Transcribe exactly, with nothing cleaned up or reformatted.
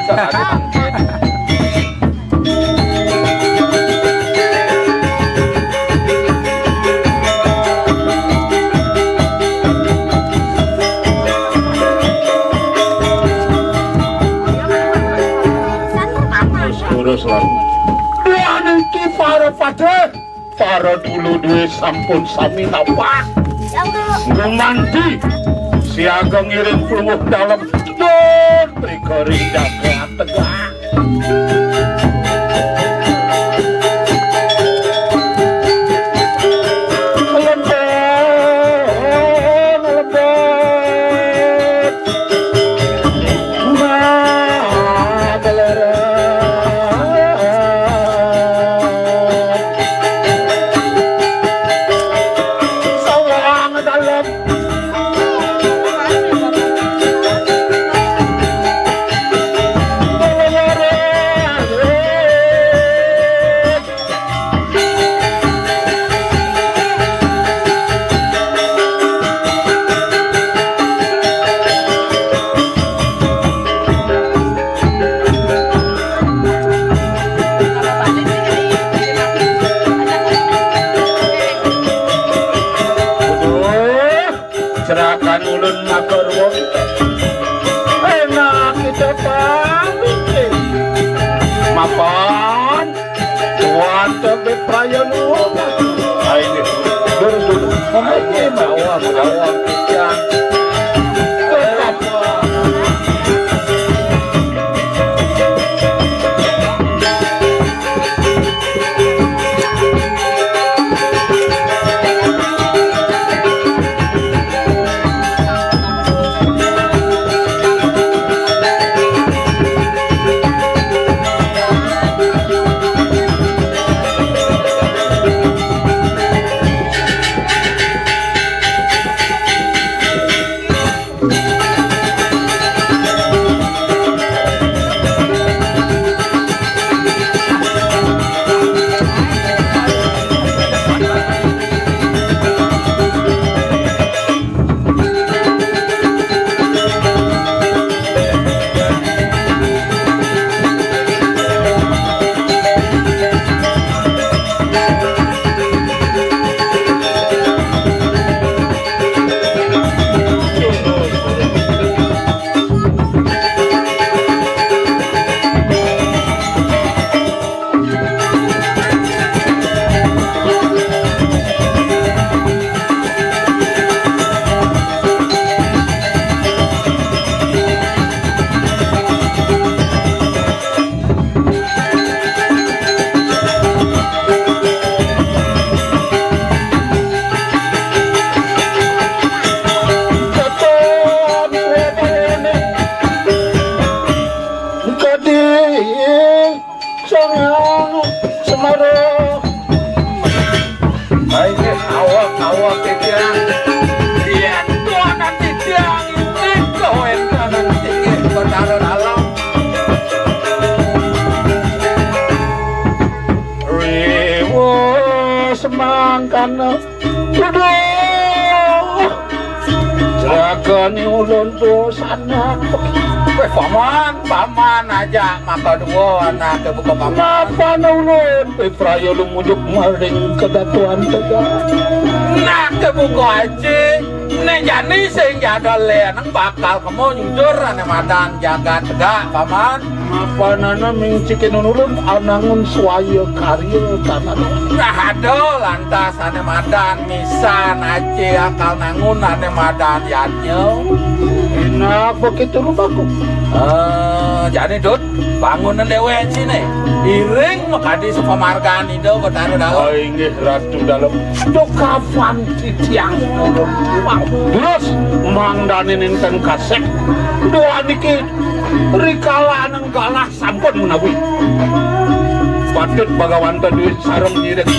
Sakadi mangkin. Terus, terus, Lan. Dua niki para patih. Para dulu duwe sampun sami napak. Yang dulu. Gumanti siaga ngiring kluwuh dalem, dun prikari jagat tegak. Lembut, lembut. Aduh, serakan ulun matur wong. Enak kita pamit. Mapan. Kuat sampai perayaan lupa. Ayo, lurus dulu. Ayo, jawab, jawab. Ya. Tetap. Kadi Sang Hyang Semara. Ayo, awak, awak, titiang. Iya, tuanan titiang ini kawéntenan tinggi Betara Dalem. Riwa semangkana. Aduh. Celakane ulun dosanak. Wéh, paman, paman aja maka dua anak buka paman. Mapan ulun, wéh, praya lumujuk maring kedatuan tegak. Nak buka aji, né jani sing jadal lé nang bakal kemo nyujur ané madan jagat tegak, paman. Mapanana mingcikin ulun anangun swaya karya tanana. Nah, ada lantas ané madan misan aci akal nangun ané madan yadnya. Enak begitu rupaku. Eh, jani Dut, bangunan déwék sini. Iring makadi sepamargan Ida Betara Dalem. Oh, inggih Ratu Dalem. Duh kapan titiang ulun. Terus mangdanin inten kasek. Dua niki rikala nang galah sampun menawi. Patut bagawanta duit sareng nyirik.